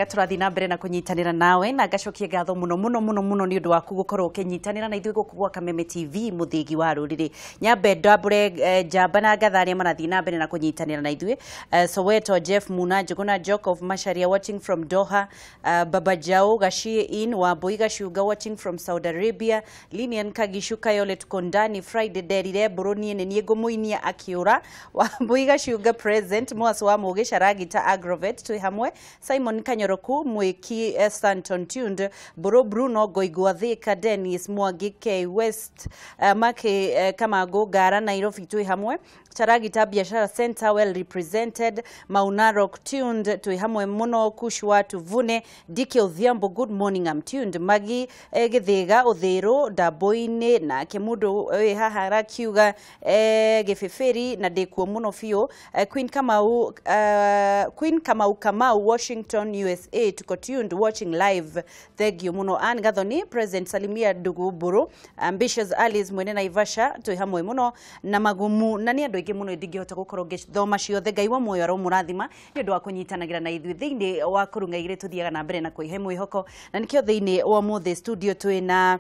Tũrathiĩ na mbere na kũnyitanĩra nawe na ngacokia ngatho mũno mũno mũno mũno nĩ ũndũ waku gũkorwo ũkĩnyitanĩra na ithuĩ gũkũ gwa Kameme TV, mũthĩgi wa rũrĩrĩ. Nyambe ndambũre njamba na ngatha arĩa marathiĩ na mbere na kũnyitanĩra na ithuĩ. Soweto Jeff Muna Njuguna Jacob Macharia watching from Doha, Baba Jao Gashie in Wambui Gacunga watching from Saudi Arabia, Linian Kagishu Kayole tuko ndani, Friday Derire Mbũrũ niĩ nĩ niĩ ngũmũinia akĩũra, Wambui Gacunga present, Mwas wa Mũgĩ Caragita Agrovet twĩ hamwe, Simon Kanyoroku Mwĩki, Stanton Tuned Mbũrũ, Bruno Ngoigwa Thika, Dennis Mwangi K West, Maki Kamangu Ngara Nairobi twĩ hamwe, Charagita Biashara Center well represented, Maunarok tuned twĩ hamwe mũno, Kushwa Tuvune Dike Odhiambo good morning, I'm tuned, Magi Githiga Uthiru Ndambo-inĩ, nake mũndũ wĩ haha arakiuga gĩbĩbĩri na ndĩkuo mũno biũ. Queen Kamau, Queen Kamau Kamau Washington USA tuko tuned watching live, thank you mũno. Ann Gathoni present, salimia ndugu Mbũrũ, Ambitious Alice mwene Naivasha twĩ hamwe mũno na magumu na nĩ andũ aingĩ mũno ndingĩhota gũkorwo ngĩthoma ciothe. Ngai wa muoyo aromũrathima nĩ ũndũ wa kũnyitanagĩra na ithuĩ thĩinĩ wa kũrunga igĩrĩ. Tũthiaga na mbere na kwĩhe mwĩhoko na nĩkĩo thĩinĩ wa mũthĩ studio twĩna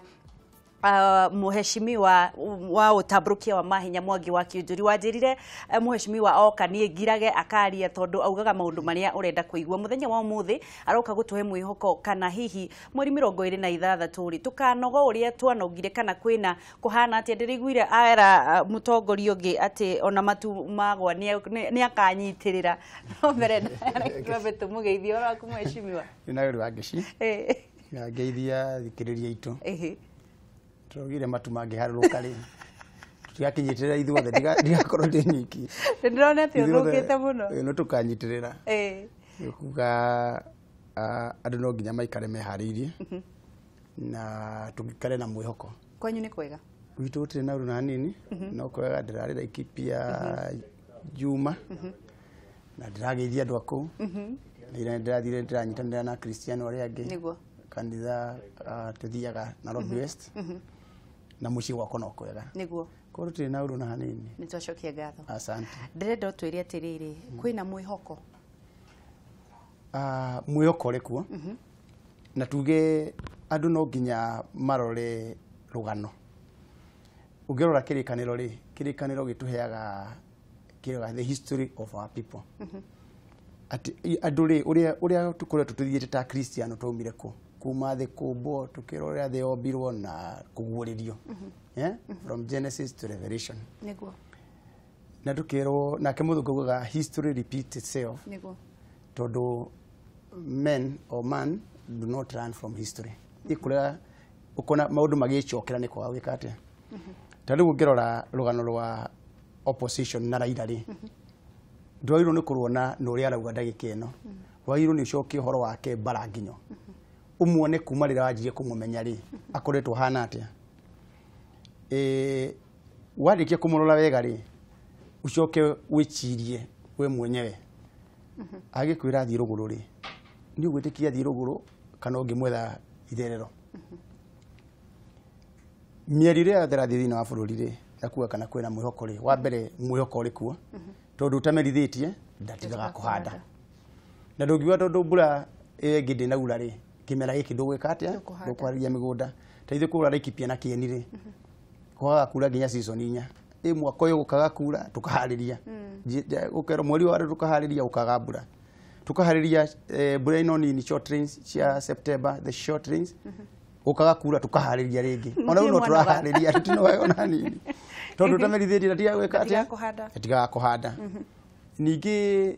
muheshimiwa wa ũtambũrũkia wa mahenya Mwangi wa Kiunjuri. Wanjĩrire muheshimiwa oka niĩ ngirage akaria tondũ augaga maũndũ marĩa ũrenda kũigua. Mũthenya wa ũmũthĩ aroka gũtũhe mwĩhoko kana hihi mweri 26 rĩ tũkanoga ũrĩa twanogire kana kwĩna kũhana atĩa. Ndĩraiguire era mũtongoria ũngĩ atĩ ona matu magwa nĩ akanyitĩrĩra, no mbere twambe tũmũgeithie. Ũhoro waku, muheshimiwa? Nĩ wa ngĩci na ngeithia thikĩrĩria itũ. Tũraugire matu mangĩharũrũka rĩ tũtigakinyitĩrĩra ithuothe, ndigakorwo ndĩ nyiki. Ndĩrona atĩ ũthũkĩte mũno. No tũkanyitĩrĩra. Kuga andũ no nginya maikare meharĩirie na tũgĩkare na mwĩhoko. Kwanyu nĩ kwega? Gwitũ gũtirĩ na ũru na hanini, no kwega. Ndĩrarĩ Laikipia Juma na ndĩrageithia andũ a kũu. Na ira ndĩrathire ndĩranyitanĩra na Kristiano arĩa angĩ kanitha, tũthiaga Nairobi West, na mũciĩ gwakwa no kwega. Koguo tũtirĩ na ũru na hanini. Nĩ twacokia ngatho. Asante. Ndĩrenda ũtwĩre atĩrĩrĩ, kwĩna mwĩhoko? Mwĩhoko ũrĩ kuo na tuge andũ no nginya marore rũgano. Ũngĩrora kĩrĩkanĩro rĩ, kĩrĩkanĩro gĩtũheaga kĩrĩa the history of our people, atĩ andũ rĩ ũrĩa tũkoretwo tũthiĩte ta Kristiano, twaumire kũ kuma thĩ kũmbwo, tũkĩrora ũrĩa thĩ yombirwo na kũguũrĩrio, yeah? From Genesis to Revelation. Na tũkerwo nake mũthũngũ augaga history repeats itself, tondũ men or man do not learn from history. Ikũrĩa ũkona maũndũ magĩcokera nĩ kwaga gwĩka atĩa. Ta rĩu ũngĩrora rũgano rwa opposition na Raila rĩ, ndwagĩrĩirwo nĩ kũruona na ũrĩa arauga ndagĩka ĩno, wagĩrĩirwo nĩ ũcokie ũhoro wake mbara nginyo ũmuone kuma rĩrĩa wanjirie kũmũmenya rĩ, akoretwo hana atĩa. Warĩkia kũmũrora wega rĩ, ũcoke wĩcirie we mwenyewe, agĩkwĩra athiĩ rũgũrũ rĩ, nĩ ũgwĩtĩkia athiĩ rũgũrũ kana ũngĩmwetha itherero mĩario ĩrĩa yothe ĩrathiĩ thĩinĩ wa bũrũri rĩ, na kuga kana kwĩna mwĩhoko rĩ, wa mbere mwĩhoko ũrĩ kuo tondũ ũtamerithĩtie ndatigaga kũhanda, na ndũngiuga tondũ mbura ĩyo ĩngĩ ndĩnaura rĩ, kĩmera gĩkĩ ndũgwĩka atĩa? Ndũkũhanda. Ndũkwarĩria mĩgũnda. Ta ithuĩ kũrĩa Laikipia na Kĩeni rĩ, kwaga kura nginya season 4 ĩ mwaka ũyũ, gũkaga kura tũkaharĩria. Gũkerwo mweri wa tũkaharĩria, gũkaga mbura tukaharĩria, mbura ĩno nini, short rains cia September, the short rains, gũkaga kura tukaharĩria rĩngĩ. Ona rĩu no Mũtinoga. Tũraharĩria tũtinoga ona hanini tondũ ũtamerithĩtie ndatigaga gwĩka atĩa? Ndatigaga kũhanda. Ndatigaga kũhanda. Ningĩ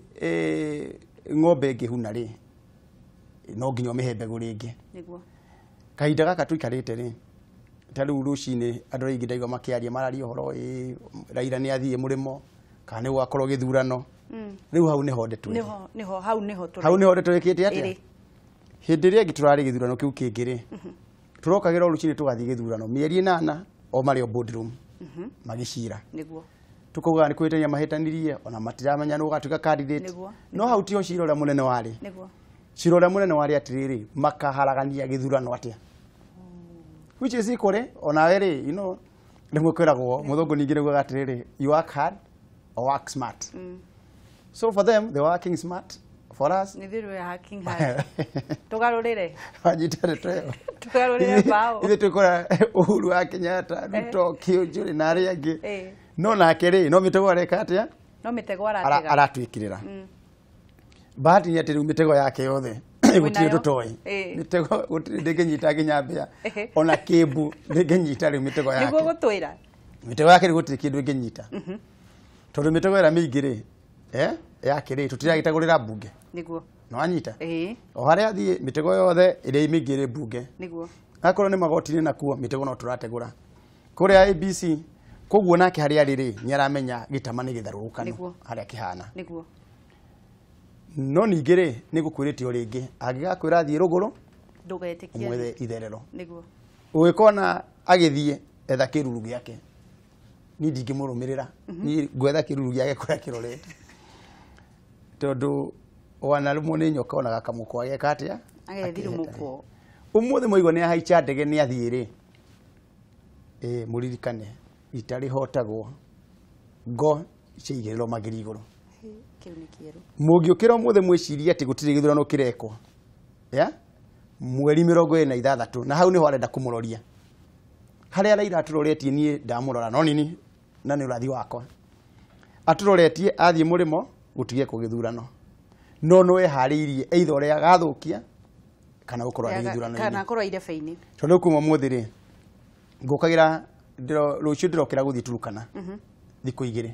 ng'ombe ĩngĩhuna rĩ, no nginya ũmĩhe mbegũ rĩngĩ. Kahinda gaka tũikarĩte rĩ, ta rĩu rũcinĩ andũ aingĩ ndaigua makĩaria, mararia ũhoro ĩ Raila nĩ athiĩ mũrĩmo kana nĩ gũgakorwo gĩthurano. Rĩu hau nĩho ndeto ĩrĩ. Nĩho hau nĩho tũrĩ. Hau nĩho ndeto ĩkĩte atĩa? Ĩrĩ. Hĩndĩ ĩrĩa ĩngĩ tũrarĩ gĩthurano kĩu kĩngĩ rĩ, tũrokagĩra o rũcinĩ tũgathiĩ gĩthurano mĩeri 8 o marĩ o boardroom magĩcira. Tukauga nĩ kwĩhĩtania mahĩtanirie ona matiramenya nũ ũgatuĩka candidate. No hau tiho cira ũrĩa mũnene warĩ. Cira ũrĩa mũnene warĩ atĩrĩrĩ, makaharagania gĩthurano atĩa, which is equally onawe rĩ, rĩmwe kwĩragwo mũthũngũ ningĩ nĩguaga atĩrĩrĩ, you work hard or work smart. So for them they were working smart. For us nĩ ithuĩ we are working hard. Tũgarũrĩre. Wanyita ndeto ĩyo. Tũgarũrĩre mbaũ. Ithuĩ twĩkora Uhuru wa Kenyatta, Ruto, Kĩũnjũrĩ na arĩa angĩ. No nake rĩ, no mĩtego areka atĩa? No mĩtego aratega. Aratwĩkĩrĩra. Bahati nĩ atĩ rĩu mĩtego yake yothe gũtirĩ tũtoĩ. Mĩtego gũtirĩ ndĩngĩnyita nginya mbĩa. Ona kĩmbu ndĩngĩnyita rĩu mĩtego yake. Nĩguo gũtwĩra. Mĩtego yake rĩu gũtirĩ kĩndũ ĩngĩnyita. Tondũ mĩtego ĩrĩa mĩingĩ rĩ, yake rĩ, tũtiragĩtagũrĩra mbunge. Nĩguo. Nĩ wanyita? O harĩa athiĩ mĩtego yothe ĩrĩa mĩingĩ ĩrĩ mbunge. Nĩguo. Akorwo nĩ magoti-inĩ nakuo mĩtego no tũrategũra. Kũrĩa ABC, koguo nake harĩa arĩ rĩ, nĩ aramenya gĩtama nĩ gĩtharũrũkanu harĩa kĩhana. Nĩguo. No ningĩ rĩ, nĩ ngũkwĩrĩte o rĩngĩ, angĩgakwĩra thiĩ rũgũrũ, ndũgetĩkie. Ũmwethe itherero. Nĩguo. Ũgĩkona agĩthiĩ, etha kĩruru gĩake. Niĩ ndingĩmũrũmĩrĩra. Niĩ ngwetha kĩruru gĩake kũrĩa kĩrorete. Tondũ wanarũmwo nĩ nyoka ona gakamũkwa geka atĩa? Agethirũmũkwo. Ũmũthĩ mwaigua nĩ ahaica ndege nĩ athiĩ rĩ, mũririkane ita rĩhotagwo ngo ciaigĩrĩrwo magiri igũrũ. Kĩu nĩ kĩerũ. Mũngĩũkĩra ũmũthĩ mwĩcirie atĩ gũtirĩ gĩthurano kĩrekwo, ya? Mweri 26, na hau nĩho arenda kũmũroria. Harĩa Raila atũroretie niĩ ndamũrora, no nini na nĩ ũrathi wakwa. Atũroretie athiĩ mũrĩmo gũtigekwo gĩthurano. No no eharĩirie either ũrĩa agathũkia kana gũkorwo arĩ gĩthurano-inĩ. Kana akorwo irebe-inĩ. Tondũ kuma ũmũthĩ rĩ, ngũkagĩra rũciũ ndĩrokĩra gũthiĩ Turkana. Thikũ igĩrĩ.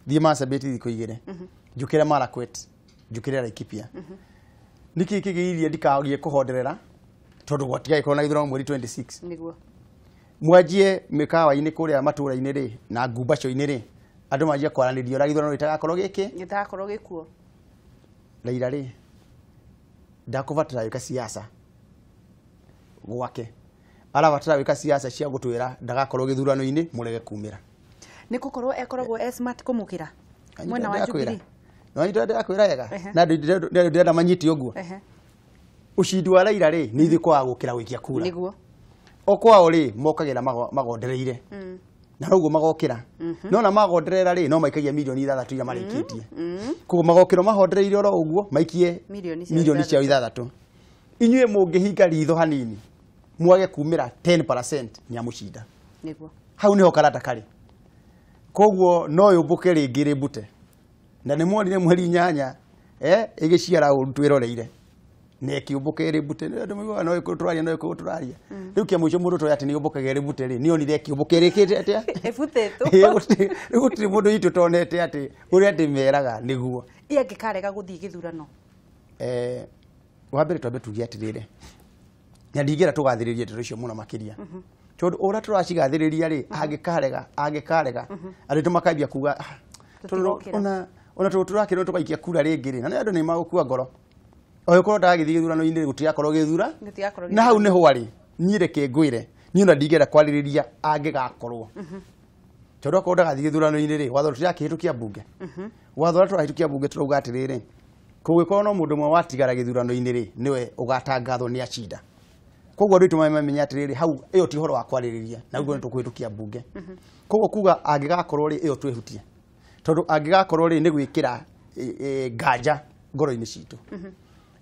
Thiĩ Marsabit thikũ igĩrĩ. Njũkĩre Marakwet, njũkĩre Laikipia. Nĩkĩ kĩgĩirie ndikagie kũhonderera tondũ gwatigagĩkorwo na gĩthurano mweri 26. Nĩguo. Mwanjie mĩkawa-inĩ kũrĩa matũũra-inĩ rĩ na ngumbaco-inĩ rĩ, andũ manjie kwaranĩria ũrĩa gĩthurano gĩtagakorwo gĩkĩ? Gĩtagakorwo gĩkuo. Raila rĩ, ndakũbatara gwĩka siasa gwake. Arabatara gwĩka siasa cia gũtwĩra ndagakorwo gĩthurano-inĩ mũrege kumĩra. Nĩ gũkorwo ekoragwo e smart kũmũkĩra mwena wa Jubilee. No nyita ndĩrakwĩra wega. Na ndĩrenda manyite ũguo. Ucindi wa Raila rĩ, nĩ ithuĩ kwaga gũkĩra gũikia kura. Nĩguo. O kwao rĩ, mokagĩra magondereire. Na ũguo magokĩra. No na magonderera rĩ, no maikagia milioni 6 iria marĩkĩtie. Koguo magokĩra mahondereire oro ũguo, maikie milioni ciao 6. Inyuĩ mũngĩhinga ritho hanini, mwage kumĩra 10% nĩ amũcinda. Nĩguo. Hau nĩho karata karĩ. Koguo no yũmbũke rĩngĩ rĩmbute. Na nĩ muonire mweri 8, ĩgĩciara ũru twĩroreire. Na ĩkĩũmbũka ĩrĩmbute. Nĩ andũ maiguaga no ĩkũtũraria, no ĩkũtũraria. Rĩu kĩa mũico mũndũ toĩ atĩ nĩ yũmbũkaga ĩrĩmbute rĩ, nĩ onire ĩkĩũmbũka ĩrĩkĩte atĩa? Ĩbutĩtwo. Rĩu gũtirĩ mũndũ witũ tonete atĩ ũrĩa ndĩmeraga nĩguo. Ĩ angĩkarega gũthiĩ gĩthurano? Wa mbere twambe tuge atĩrĩrĩ, na ndingĩenda tũgathĩrĩrie ndeto icio mũno makĩria. Tondũ ũrĩa tũracigathĩrĩria rĩ, angĩkarega, andũ aitũ makambia kuga, tondũ ona tondũ tũrakĩrwo tũgaikia kura rĩngĩ rĩ, na nĩ andũ nĩ magũkua ngoro. Ũgĩkorwo ndagagĩthiĩ gĩthurano-inĩ gũtigakorwo gĩthura. Gũtigakorwo Na hau nĩho arĩ, niĩ reke ngwĩre, niĩ ona ndingĩenda kwarĩrĩria angĩgakorwo. Tondũ akorwo ndagathiĩ gĩthurano-inĩ rĩ, watho tũtirakĩhĩtũkia mbunge. Watho ũrĩa tũrahĩtũkia mbunge tũrauga atĩrĩrĩ, kũngĩkorwo no mũndũ ũmwe watigara gĩthurano-inĩ rĩ, nĩwe ũgatangathwo nĩ acinda. Koguo andũ aitũ mamenya atĩrĩrĩ, hau ĩyo ti ũhoro wa kwarĩrĩria, na ũguo nĩ tũkũhĩtũkia mbunge. Koguo kuga angĩgakorwo rĩ, ĩyo twĩhutie. Tondũ angĩgakorwo rĩ, nĩ gwĩkĩra nganja ngoro-inĩ citũ.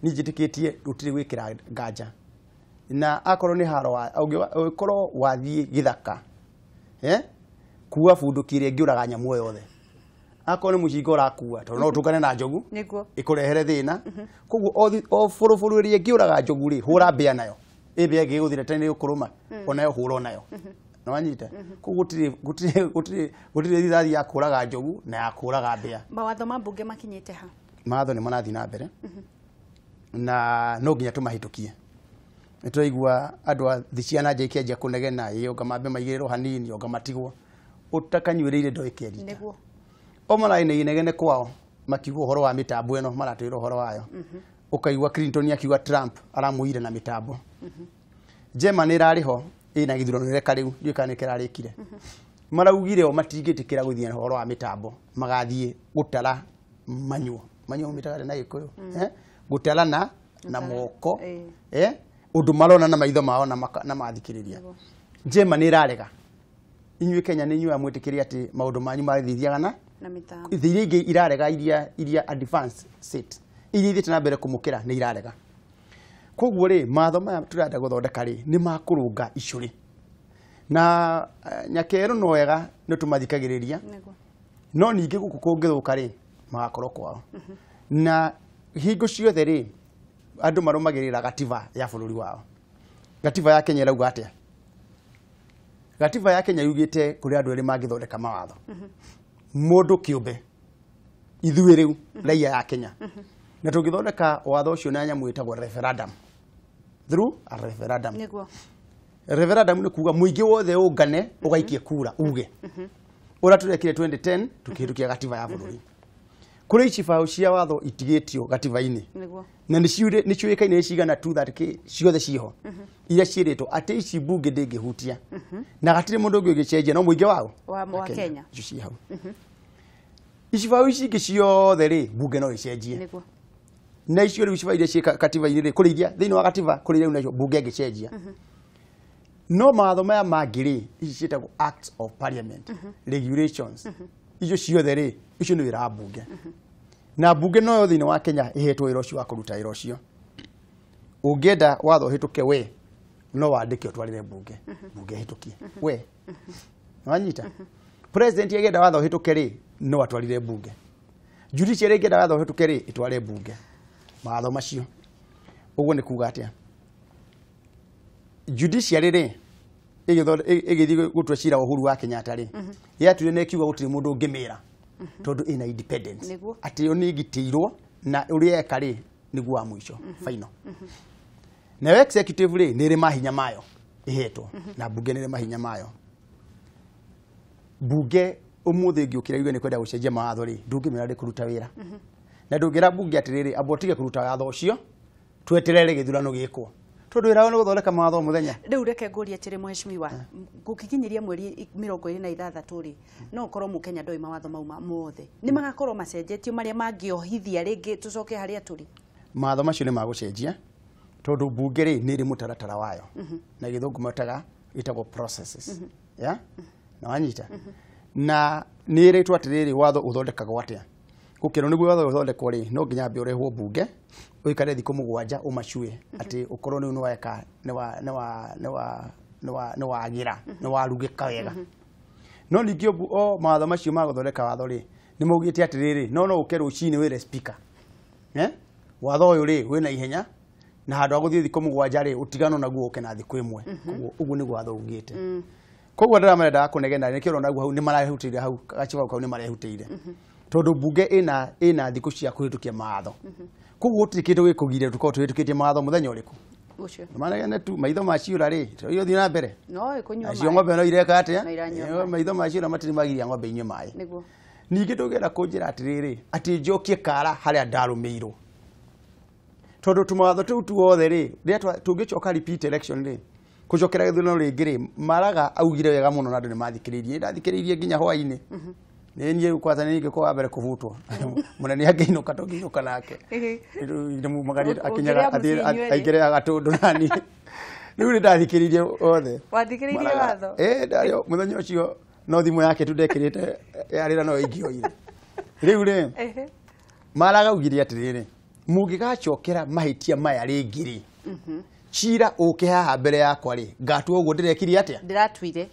Niĩ njĩtĩkĩtie gũtirĩ gwĩkĩra nganja. Na akorwo nĩ haro wa, ũngĩkorwo wathiĩ gĩthaka, kua bunduki ĩrĩa ĩngĩũraga nyamũ o yothe. Akorwo nĩ mũcinga ũrakua, tondũ no ũtũngane na njogu, Nĩguo. ĩkũrehere thĩna. Koguo o bũrũbũrũ ĩrĩa ĩngĩũraga njogu rĩ, hũra mbĩa nayo. Ĩ mbĩa ĩngĩgũthira tene nĩ ĩgũkũrũma, onayo hũra onayo. Nĩ wanyita? Koguo gũtirĩ rithathi ya kũraga njogu na ya kũraga mbĩa. Mawatho ma mbunge makinyĩte ha? Mawatho nĩ marathiĩ na mbere. Na no nginya tũmahĩtũkie. Nĩ tũraigua andũ a thĩ cia na nja ikĩanjia kũnegena, ĩ onga mambe maigĩrĩrwo hanini, onga matigwo. Ũtakanyuĩrĩire ndoĩ kĩerita. Nĩguo. O mararĩ na inegene kwao, makiuga ũhoro wa mĩtambo ĩno, maratwĩra ũhoro wayo. Ũkaigua Clinton akiuga Trump aramũire na mĩtambo. Germany ĩrarĩ ho, ĩna gĩthurano ĩreka rĩu, ndiũĩ kana nĩ kĩrarĩkire. Maraugire o matingĩtĩkĩra gũthiĩ na ũhoro wa mĩtambo, magathiĩ gũtara manyuo. Manyuo mĩtaga na Gĩkũyũ. Gũtara na moko. Ũndũ marona na maitho mao na mathikĩrĩria. Germany ĩrarega. Inyuĩ Kenya nĩ inyuĩ amwĩtĩkĩria atĩ maũndũ manyu mathithiaga na Na mĩtambo. Thĩ iria ingĩ irarega iria advanced state Iria ithiĩte na mbere kũmũkĩra nĩ irarega. Koguo rĩ, mawatho maya tũrenda gũthondeka rĩ, nĩ makũrũnga icũrĩ. Na nyakerũ no wega nĩ tũmathikagĩrĩria. No ningĩ gũkũ kũngĩthũka rĩ, magakorwo kwao. Na hingo ciothe rĩ, andũ marũmagĩrĩra gatiba ya bũrũri wao. Gatiba ya Kenya ĩrauga atĩa? Gatiba ya Kenya yugĩte kũrĩ andũ erĩ mangĩthondeka mawatho. Mũndũ kĩũmbe, ithuĩ rĩu raia ya Kenya. Na tũngĩthondeka watho ũcio na nyamũ ĩtagwo referendum. Through a referendum. Nĩguo. Referendum nĩ kuga mũingĩ wothe ũngane ũgaikie kura uge. Ũrĩa tũrekire 2010 tukĩhĩtũkia gatiba ya bũrũri. Kũrĩ icibaũ cia watho itigĩtio gatiba-inĩ. Nĩguo. Na nĩ ciũĩkaine cigana 230k ciothe ciho. Iria ciĩrĩtwo atĩ ici mbunge ndĩngĩhutia. Na gatirĩ mũndũ ũngĩ ũngĩcenjia no mũingĩ wao wa Kenya. Icio ci hau. Icibaũ ici ingĩ ciothe rĩ, mbunge no ĩcenjie. Nĩguo. Na icio rĩu cibaũ iria ciĩ katiba-inĩ rĩ, kũrĩ iria thĩinĩ wa gatiba kũrĩ iria nacio mbunge ĩngĩcenjia. No mawatho maya mangĩ rĩ, ici ciĩtagwo acts of parliament, regulations. Icio ciothe rĩ, icio nĩ wĩra wa mbunge. Na mbunge noyo thĩinĩ wa Kenya ĩhetwo wĩra ũcio wa kũruta wĩra ũcio. Ũngĩenda watho ũhĩtũke we, no wandĩke ũtwarĩre mbunge. Mbunge ĩhĩtũkie. We. Nĩwanyita? President agĩenda watho ũhĩtũke rĩ, no atwarire mbunge. Judiciary ĩngĩenda watho ũhĩtũke rĩ, ĩtware mbunge. Mawatho macio. Ũguo nĩ kuga atĩa? Judiciary rĩ, ĩgĩthiĩ gũtua cira wa Uhuru wa Kenyatta rĩ, yatuire na ĩkiuga gũtirĩ mũndũ ũngĩmĩra tondũ ĩna independence. Atĩ yo nĩ ĩgitĩirwo na ũrĩa eka rĩ nĩguo wa mũico final. Nayo executive rĩ nĩ ĩrĩ mahinya mayo ĩhetwo na mbunge nĩ ĩrĩ mahinya mayo. Mbunge ũmũthĩ ĩngĩũkĩra yuge nĩ kwenda gũcenjia mawatho rĩ, ndũngĩmĩra ndĩ kũruta wĩra. Na ndũngĩra mbunge atĩrĩrĩ, amba ũtige kũruta watho ũcio tweterere gĩthurano gĩkwo. Tondũ wĩra wao nĩ gũthondeka mawatho mũthenya. Rĩu reke ngũrie atĩrĩ mheshimiwa, gũgĩkinyĩria mweri 26 rĩ, no ũkorwo mũkenya ndoĩ mawatho mau mothe. Nĩ magakorwo macenjetio marĩa mangĩohithia rĩngĩ tũcoke harĩa tũrĩ. Mawatho macio nĩ magũcenjia tondũ mbunge rĩ nĩ ĩrĩ mũtaratara wayo. Na gĩthũngũ metaga ĩtagwo processes. Yeah? Na wanyita? Na nĩ ĩrĩtwo atĩrĩrĩ watho ũthondekagwo atĩa? Gũkĩrwo nĩguo watho ũthondekwo rĩ, no nginya ambe ũrehwo mbunge, ũikare thikũ 7 ũmacue atĩ ũkorwo rĩu nĩweka nĩwagĩra, nĩwarugĩka wega. No ningĩ o mawatho macio ma gũthondeka watho rĩ, nĩ maugĩte atĩrĩrĩ, no ũke rũcinĩ wĩre speaker. Watho ũyũ rĩ wĩna ihenya na handũ ha gũthiĩ thikũ 7 rĩ, ũtigano naguo ũke na thikũ 1. Koguo ũguo nĩguo watho ugĩte. Koguo andũ arĩa marendaga kũnegena nĩkĩo ũrona hau nĩ marehutĩire hau gacibaũ kau nĩ marehutĩire. Tondũ mbunge ĩna thikũ cia kũhĩtũkia mawatho. Koguo gũtirĩ kĩndũ gĩkũgiria tũkorwo tũhĩtũkĩtie mawatho mũthenya ũrĩkũ. Ũcio. Manegene tu maitho ma ciũra rĩ, tũthiĩ na mbere. No ĩkũnyua maĩ. Nacio ng'ombe no ireka atĩa? Maitho ma ciũra matirĩ magiria ng'ombe inyue maĩ. Nĩguo. Ningĩ ndũngĩenda kũnjĩra atĩrĩrĩ, atĩ njokie kara harĩa ndarũmĩirwo. Tondũ tũmawatho tũu tuothe rĩ, rĩrĩa tũngĩcoka repeat election rĩ, gũcokera gĩthurano rĩngĩ rĩ, Maraga augire wega mũno na andũ nĩ mathikĩrĩirie. Ndathikĩrĩirie nginya hwaĩ-inĩ. Nĩ niĩ kwanza nĩ ingĩkorwo wa mbere kũbutwo. Mũnene angĩinũka tũngĩinũka nake. Ndĩmumagarie akinyaga aingĩre agatũndũ nani. Rĩu nĩ ndathikĩrĩirie othe. Wathikĩrĩirie watho? Ndarĩ mũthenya ũcio no thimũ yake tu ndekĩrĩte yarĩra no ingĩoire. Rĩu rĩ, Maraga augire atĩrĩrĩ, mũngĩgacokera mahĩtia maya rĩngĩ rĩ, cira ũke haha mbere yakwa rĩ, ngatua ũguo ndĩrekire atĩa? Ndĩratuire.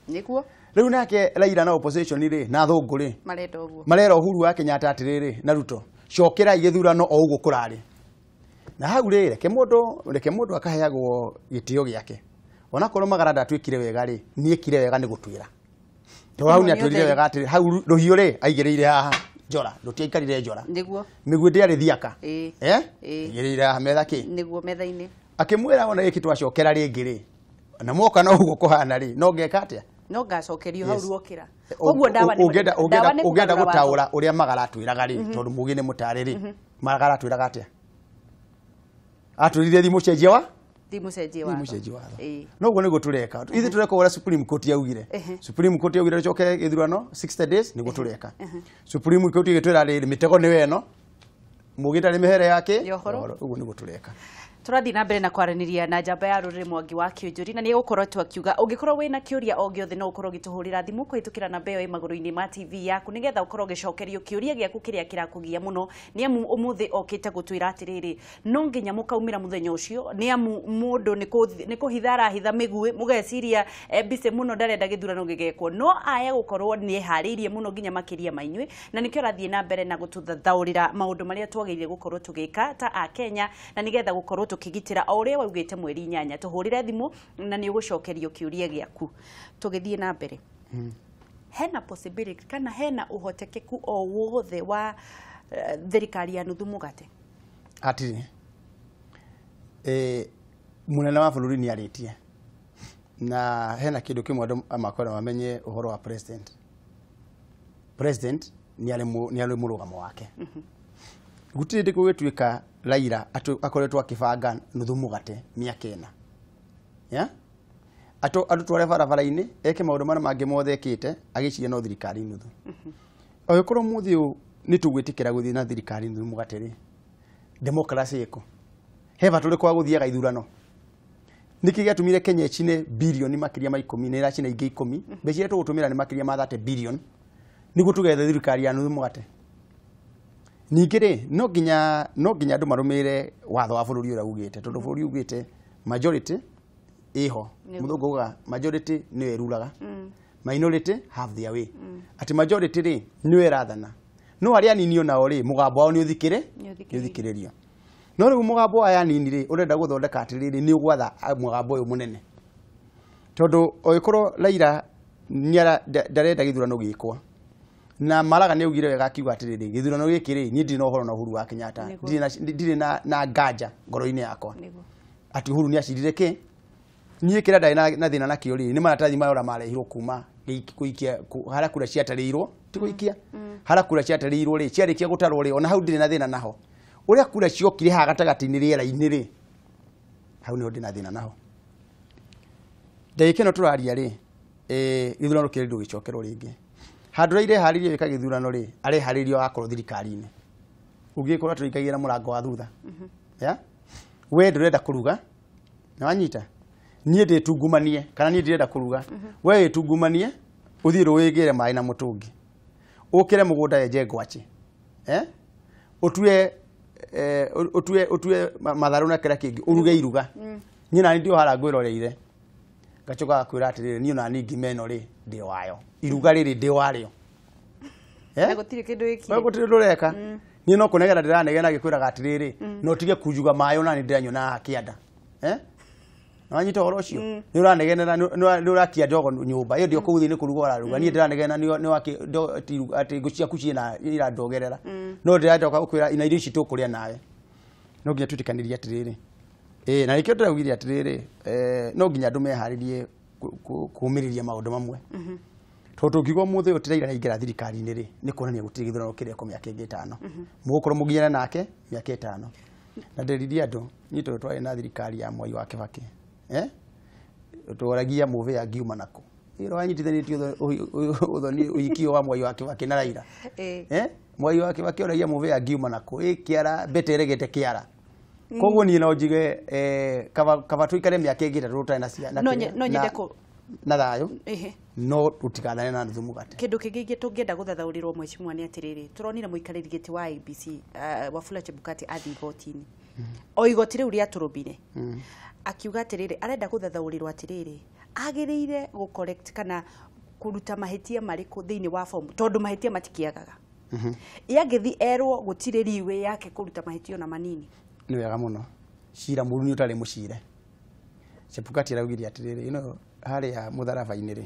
Nĩguo. Rĩu nake Raila na opposition rĩ, na thũngũ rĩ, marenda ũguo. Marera Uhuru wa Kenyatta atĩrĩrĩ na Ruto, cokerai gĩthurano o ũguo kũrarĩ. Na hau rĩ, reke mũndũ akaheagwo gĩtĩo gĩake. Onakorwo Magara ndatuĩkire wega rĩ, nĩekire wega nĩ gũtuĩra. Tondũ hau nĩatwĩrire wega atĩrĩ, hau rũhiũ rĩ, aigĩrĩire haha njora, rũtiaikarire njora. Nĩguo. Mĩguĩ ndĩarĩ thiaka. Aigĩrĩire haha metha kĩ? Nĩguo metha-inĩ. Akĩmwĩra ona gĩkĩ twacokera rĩngĩ rĩ, na mwoka no ũguo kũhana rĩ, no ngeka atĩa? No ngacokerio hau ruokĩra. Koguo ndawa nĩ ũngĩenda gũtaũra ũrĩa Magara atwĩraga rĩ, tondũ mũgĩ nĩ mũtare rĩ, Magara atwĩraga atĩa? Atwĩrire thimũ cenjia wa? Thimũ cenjia watho. No ũguo nĩguo tũreka. Ithuĩ tũreka ũrĩa Supreme Court yaugire. Supreme Court yaugire tũcoke gĩthurano 60 days nĩguo tũreka. Supreme Court ĩgĩtwĩra rĩrĩ mĩtego nĩyo ĩno. Mũgĩ ndarĩ mĩhere yake. Ũguo nĩguo tũreka. Tũrathiĩ na mbere na kwaranĩria na njamba ya rũrĩrĩ Mwangi wa Kĩũnjũri, na nĩ egũkorwo tu akiuga ũngĩkorwo wĩna kĩũria o gĩothe no ũkorwo ũgĩtũhũrĩra thimũ kũhĩtũkĩra namba ĩyo ĩ magũrũ-inĩ ma TV yaku, nĩgetha ũkorwo ũgĩcokerio kĩũria gĩaku kĩrĩa kĩrakũgia mũno. Nĩ amu ũmũthĩ okĩte gũtwĩra atĩrĩrĩ, no nginya mũkaumĩra mũthenya ũcio, nĩ amu mũndũ nĩ kũhitha arahitha mĩguĩ, mũgeciria busy mũno ndarenda gĩthurano gĩgekwo, no aya gũkorwo nĩ eharĩirie mũno nginya makĩria ma inyuĩ, na nĩkĩo arathiĩ na mbere na gũtũthathaũrĩra maũndũ marĩa twagĩrĩire gũkorwo tũgĩka ta Akenya, na nĩgetha gũkorwo tũkĩgitĩra o ũrĩa waugĩte mweri 8. Tũhũrĩre thimũ na nĩ ũgũcokerio kĩũria gĩaku. Tũgĩthiĩ na mbere, hena possibility kana hena ũhotekeku o wothe wa thirikari ya nuthu mũgate? Atirĩ, mũnene wa bũrũri nĩ arĩtie, na hena kĩndũ kĩmwe andũ makwenda mamenye ũhoro wa president. President nĩ arĩ mũrũgamo wake. Gũtirĩ hĩndĩ gũgĩtuĩka Raila akoretwo akĩbanga nuthu mũgate mĩaka 4. Yeah? Andũ tware barabara-inĩ eke maũndũ marĩa mangĩ mothe ekĩte agĩciria no thirikari nuthu. Angĩkorwo mũthĩ ũyũ nĩ tũgwĩtĩkĩra gũthiĩ na thirikari nuthu mũgate rĩ, democracy ĩkũ? He bata ũrĩkũ wa gũthiaga ithurano? Nĩkĩ gĩatũmire Kenya ĩcine birioni makĩria ma 10 na ĩracina ingĩ 10? Mbeca iria tũgũtũmĩra nĩ makĩria ma 30 billion nĩguo tũgethe thirikari ya nuthu mũgate. Ningĩ rĩ, no nginya andũ marũmĩrĩre watho wa bũrũri ũrĩa ugĩte, tondũ bũrũri ugĩte majority ĩho. Mũthũngũ augaga majority nĩyo ĩruraga, minority have their way. Atĩ majority rĩ nĩyo ĩrathana, no arĩa anini onao rĩ mũgambo wao nĩ ũthikĩrĩrio. No rĩu mũgambo wa aya anini rĩ ũrenda gũthondeka atĩrĩrĩ, nĩ ũgwatha mũgambo ũyũ mũnene, tondũ ũgĩkorwo Raila ndarenda gĩthurano gĩkwo, na Maraga nĩ augire wega akiuga atĩrĩrĩ, gĩthurano gĩkĩ rĩ niĩ ndirĩ na ũhoro na Uhuru wa Kenyatta, ndirĩ na nganja ngoro-inĩ yakwa atĩ Uhuru nĩ acirire kĩ. Niĩ kĩrĩa ndarĩ na thĩna nakĩo rĩ nĩ maratathi maya ũrĩa marehirwo kuma gũikia harĩa kura ciatarĩirwo, ti gũikia harĩa kura ciatarĩirwo rĩ, ciarĩkia gũtarwo rĩ, ona hau ndirĩ na thĩna naho. Ũrĩa kura ciokire haha gatagatĩ-inĩ rĩera-inĩ rĩ, hau nĩho ndĩ na thĩna naho. Ndagĩka ĩno tũraria rĩ, gĩthurano kĩrĩ ndũgĩcokerwo rĩngĩ. Handũ Raila eharĩirie gwĩka gĩthurano rĩ, areharĩirie agakorwo thirikari-inĩ. Ũngĩkorwo tũrĩikagia mũrango wa thutha. Yeah? We ndũrenda kũruga, na wanyita? Niĩ ndĩtungumanie, kana niĩ ndirenda kũruga. We wĩtungumanie, ũthiĩ rũĩ ũgĩre maĩ na mũtũngi. Ũkĩre mũgũnda wenje ngwacĩ. Ũtue ũtue matharũ na kĩrĩa kĩngĩ, ũruge iruga. Niĩ nani ndio hara ngwĩroreire. Ngacoka ngakwĩra atĩrĩrĩ, niĩ ona niĩ ngima ĩno rĩ ndĩ wayo. Iruga rĩrĩ ndĩ warĩo. Na gũtirĩ kĩndũ wĩkire. Gũtirĩ ũndũ ũreka. Niĩ no kũnegena ndĩranegena ngĩkwĩraga atĩrĩrĩ, no ũtige kunjuga maĩ ona niĩ ndĩranyua na haha kĩanda. Na wanyita ũhoro ũcio? Nĩ ũranegenera, nĩ ũrakia njogo nyũmba. Ĩyo ndio kũu thĩinĩ kũruga ũraruga. Niĩ ndĩranegena atĩ ngũ ciaku ciĩna irandogerera. No ndĩrandoka gũkwĩra na irio ici tũkũrĩa nawe. No nginya twĩtĩkanĩrie atĩrĩrĩ. Na nĩkĩo ndĩraugire atĩrĩrĩ, no nginya andũ meharĩrie kũũmĩrĩria maũndũ mamwe. Tondũ tũngiuga ũmũthĩ ũyũ ti Raila nĩaingĩra thirikari-inĩ rĩ, nĩ kuonania gũtirĩ gĩthurano kĩrekwo mĩaka ĩngĩ 5. Mũgũkorwo mũgiana nake mĩaka 5. Na ndĩririe andũ, niĩ tondũ twarĩ na thirikari ya Mwai wa Kibaki. Tũragia mũbĩa ngiuma nako. Ĩro wanyitithanĩtie ũthoni ũhiki wa Mwai wa Kibaki na Raila. Mwai wa Kibaki oragia mũbĩa ngiuma nako. Kĩara mbete ĩregete kĩara. Koguo niĩ no njige kaba tũikare mĩaka ĩngĩ 3 tũtarĩ na ciana. No nyende na thayũ. No tũtikathane na nuthu mũgate. Kĩndũ kĩngĩ tũngĩenda gũthathaũrĩrwo mheshimiwa nĩ atĩrĩrĩ, tũronire mũikarĩri gĩtĩ wa IEBC Wafula Chebukati athiĩ igoti-inĩ. O igoti rĩu rĩatũrũmire. Akiuga atĩrĩrĩ, arenda gũthathaũrĩrwo atĩrĩrĩ, agĩrĩire gũ correct kana kũruta mahĩtia marĩkũ thĩinĩ wa fomu, tondũ mahĩtia matikĩagaga. Yangĩthiĩ erwo gũtirĩ riwĩ yake kũruta mahĩtia ona manini. Nĩ wega mũno. Cira mũru nĩ ũtarĩ mũcire. Chebukati araugire atĩrĩrĩ, ĩno harĩa mũtharaba-inĩ rĩ,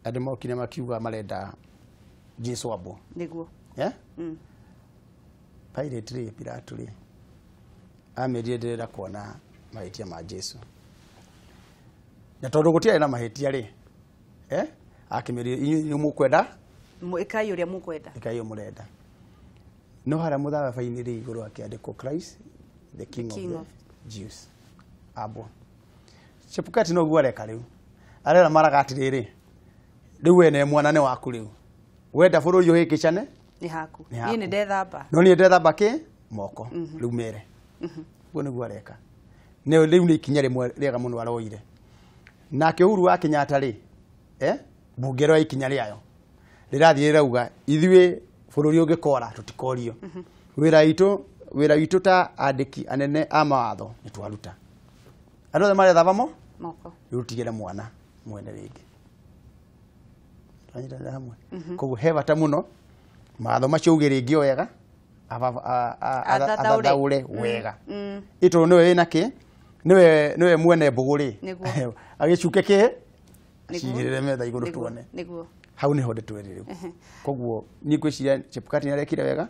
andũ mokire makiuga marenda Jesu ambwo. Nĩguo. Pilate rĩ, Pilato rĩ, amerire ndĩrenda kuona mahĩtia ma Jesu. Na tondũ gũtiarĩ na mahĩtia rĩ, akĩmerire inyuĩ nĩ mũkwenda, ĩkai ũrĩa mũkwenda. Ĩkai ũrĩa mũrenda. No harĩa mũtharaba-inĩ rĩ, igũrũ akĩandĩkwo Christ the King of the Jews. Ambwo. Chebukati noguo areka rĩu. Arera maraga atĩrĩrĩ, rĩu we nĩ mwana nĩ waku rĩu. Wenda bũrũri ũhĩngĩcane? Nĩ haku. Niĩ nĩ ndethamba. No niĩ ndethamba kĩ? Moko. Rĩu mere. Ũguo nĩguo areka. Nĩ rĩu nĩ ikinya rĩmwe rĩega mũno aroire. Nake Uhuru wa Kenyatta rĩ, bunge rĩa ikinya rĩayo rĩrathiĩ rĩrauga ithuĩ bũrũri ũngĩkora tũtikorio. Wĩra witũ ta andĩki anene a mawatho nĩ twaruta. Andũ othe marethamba moko rĩu tigĩre mwana mwene rĩngĩ. Twanyitanĩra hamwe. Koguo he bata mũno mawatho macio uge rĩngĩ o wega athathaũre wega. Ĩ tondũ nĩwe wĩna kĩ, nĩwe mwene mbũgũ rĩ, agĩcuke kĩ acigĩrĩre metha igũrũ tuone. Hau nĩho ndeto ĩrĩ rĩu. Koguo niĩ ngwĩciria Chebukati nĩarekire wega,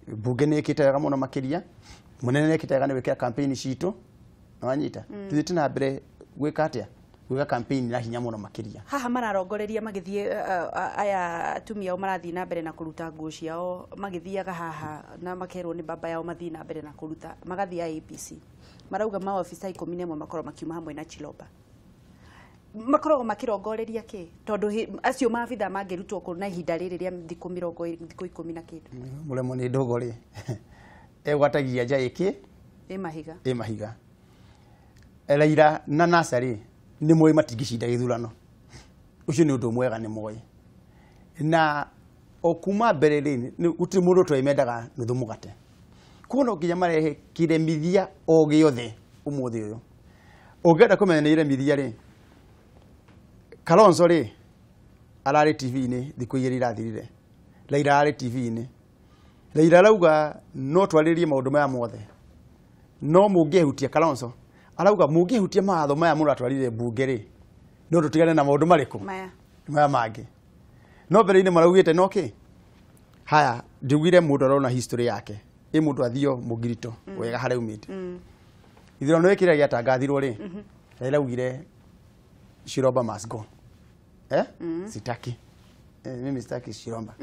bunge nĩ ĩkĩte wega mũno makĩria, mũnene nĩ ekĩte wega nĩ gwĩkĩra campaign citũ, nĩwanyita? Tũthiĩte na mbere gwĩka atĩa? Gwĩka campaign na hinya mũno makĩria. Haha mararongoreria magĩthiĩ aya atumia ao marathiĩ na mbere na kũruta nguo ciao magĩthiaga haha na makerwo nĩ baba yao mathiĩ na mbere na kũruta magathiĩ IEBC marauga maobitha 11 makorwo makiuma hamwe na Chiloba makoragwo makirongoreria kĩ tondũ acio maabitha mangĩrutwo kũ na ihinda rĩrĩ rĩa thikũ 20 thikũ 10 na kĩndũ. Mũremwo nĩ ndogo rĩ egwatagia nja ĩkĩ ĩ mahiga ĩ mahiga. Raila na NASA rĩ nĩ moĩ matingĩcinda gĩthurano. Ũcio nĩ ũndũ mwega nĩ moĩ. Na o kuma mbere rĩ gũtirĩ mũndũ ũtoĩ mendaga nuthu mũgate. Koguo no nginya marehe kĩremithia o gĩothe ũmũthĩ ũyũ. Ũngĩenda kũmenya nĩ iremithia rĩ, Kalonzo rĩ ararĩ TV-inĩ thikũ igĩrĩ irathirire. Raila ararĩ TV-inĩ. Raila arauga no twarĩrie maũndũ maya mothe. No mũngĩhutia Kalonzo arauga mũngĩhutia mawatho maya mũratwarire mbunge rĩ no tũtigane na maũndũ marĩkũ maya mangĩ. No mbere-inĩ maraugĩte no kĩ haya ndiugire mũndũ arona history yake ĩ mũndũ athio mũngirito wega harĩa umĩte. Ithurano kĩrĩa gĩatangathirwo rĩ Raila augire Chiloba must go. Sitaki. Mimi sitaki Chiloba.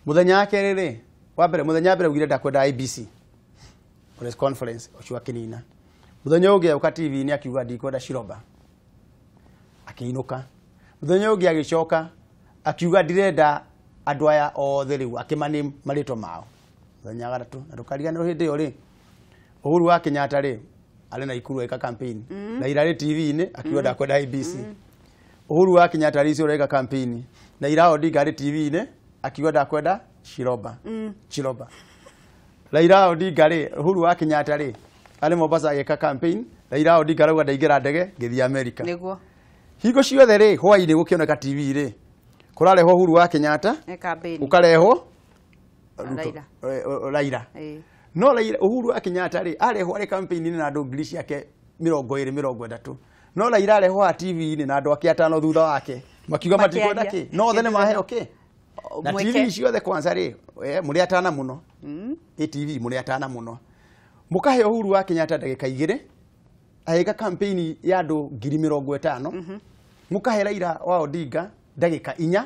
Muthenya wa kerĩ rĩ, wa mbere muthenya wa mbere augire ndakwenda IBC press conference ũcio akĩnina. Muthenya ũngĩ agĩũka TV-inĩ akiuga ndikwenda Chiloba. Akĩinũka. Muthenya ũngĩ agĩcoka akiuga ndirenda andũ aya othe rĩu akĩmani marĩtwa mao. Muthenya wa gatatũ na ndũkariganĩrwo hĩndĩ ĩyo rĩ Uhuru wa Kenyatta rĩ arĩ na Ikuru eka campaign. Raila arĩ TV-inĩ akiuga ndakwenda IBC. Uhuru wa Kenyatta arĩ Isiolo eka campaign. Raila Odinga arĩ TV-inĩ akiuga ndakwenda Chiloba. Chiloba. Raila Odinga rĩ Uhuru wa Kenyatta rĩ arĩ Mombasa agĩka campaign. Raila Odinga arauga ndaingĩra ndege ngĩthiĩ America. Nĩguo. Hingo ciothe rĩ hwaĩ-inĩ gũkĩoneka TV rĩ kũrarehwo Uhuru wa Kenyatta ũkarehwo Raila. No Raila Uhuru wa Kenyatta rĩ arehwo arĩ campaign-inĩ na andũ ngiri ciake 20 30. No Raila arehwo ha TV-inĩ na andũ ake atano thutha wake makiuga matikwenda kĩ no othe nĩ maheo kĩ na TV ciothe kwanza rĩ mũrĩ atana mũno. Ĩ TV mũrĩ atana mũno. Mũkahe Uhuru wa Kenyatta ndagĩka 2 agĩka campaign ya andũ ngiri 50. Mũkahe Raila wa Odinga ndagĩka 4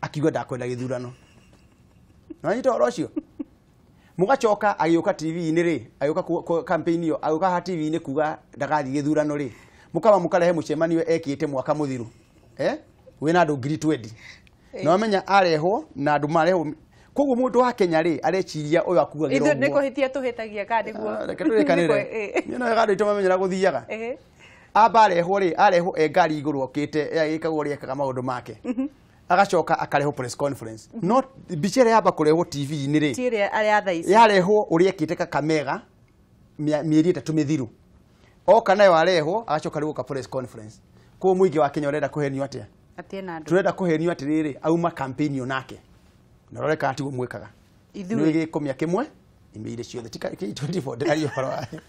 akiuga ndakwenda gĩthurano. Nĩwanyita ũhoro ũcio? Mũgacoka agĩũka TV-inĩ rĩ agĩũka campaign ĩyo agĩũka ha TV-inĩ kuga ndagathiĩ gĩthurano rĩ mũkaba mũkarehe mũcemanio ekĩte mwaka mũthiru wĩna andũ ngiri 20. Na wamenya arehwo na andũ marehwo koguo mũndũ wa Kenya rĩ areciria ũyũ akugagĩra ũguo. Ithuĩ nĩ kũhĩtia tũhĩtagia kana nĩguo? Reke tũrĩkanĩre. Niĩ no wega andũ aitũ mamenyera gũthiaga. Amba arehwo rĩ arehwo e ngari igũrũ okĩte ĩkagwo ũrĩa ekaga maũndũ make. Agacoka akarehwo press conference. No mbica ĩrĩa yamba kũrehwo TV-inĩ rĩ ti ĩrĩa arĩa thaa ici yarehwo ũrĩa ekĩte Kakamega mĩeri 3 mĩthiru. Oka nayo arehwo agacoka rĩu oka press conference. Koguo mũingĩ wa Kenya ũrenda kũhenio atĩa? Atĩ ena andũ. Tũrenda kũhenio atĩrĩrĩ auma campaign ĩyo nake. Na rore kana tiguo mwĩkaga. Ithuĩ nĩ gĩkomia kĩmwe imĩire ciothe tika K24 ndĩraria ũhoro wayo.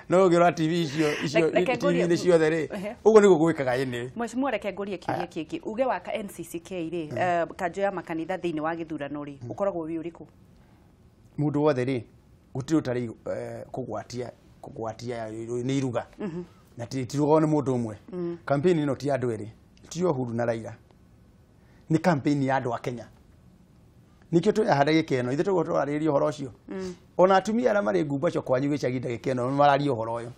No ũngĩrora TV icio TV-inĩ ciothe rĩ ũguo nĩguo gwĩkaga ĩnĩ. Mheshimiwa reke ngũrie kĩũria kĩngĩ. Uge wa NCCK rĩ kanjũ ya makanitha thĩinĩ wa gĩthurano rĩ ũkoragwo wĩ ũrĩkũ? Mũndũ wothe rĩ gũtirĩ ũtarĩ kũgwatia nĩ iruga. Na tirugagwo nĩ mũndũ ũmwe. Campaign ĩno ti andũ erĩ, ti Uhuru na Raila. Nĩ campaign ya andũ a Kenya. Nikĩo twĩhaha ndagĩka ĩno ithuĩ tũguo tũrarĩrĩria ũhoro ũcio. Ona atumia arĩa marĩ ngumbaco kwanyu gĩcagi ndagĩka ĩno mararia ũhoro ũyũ.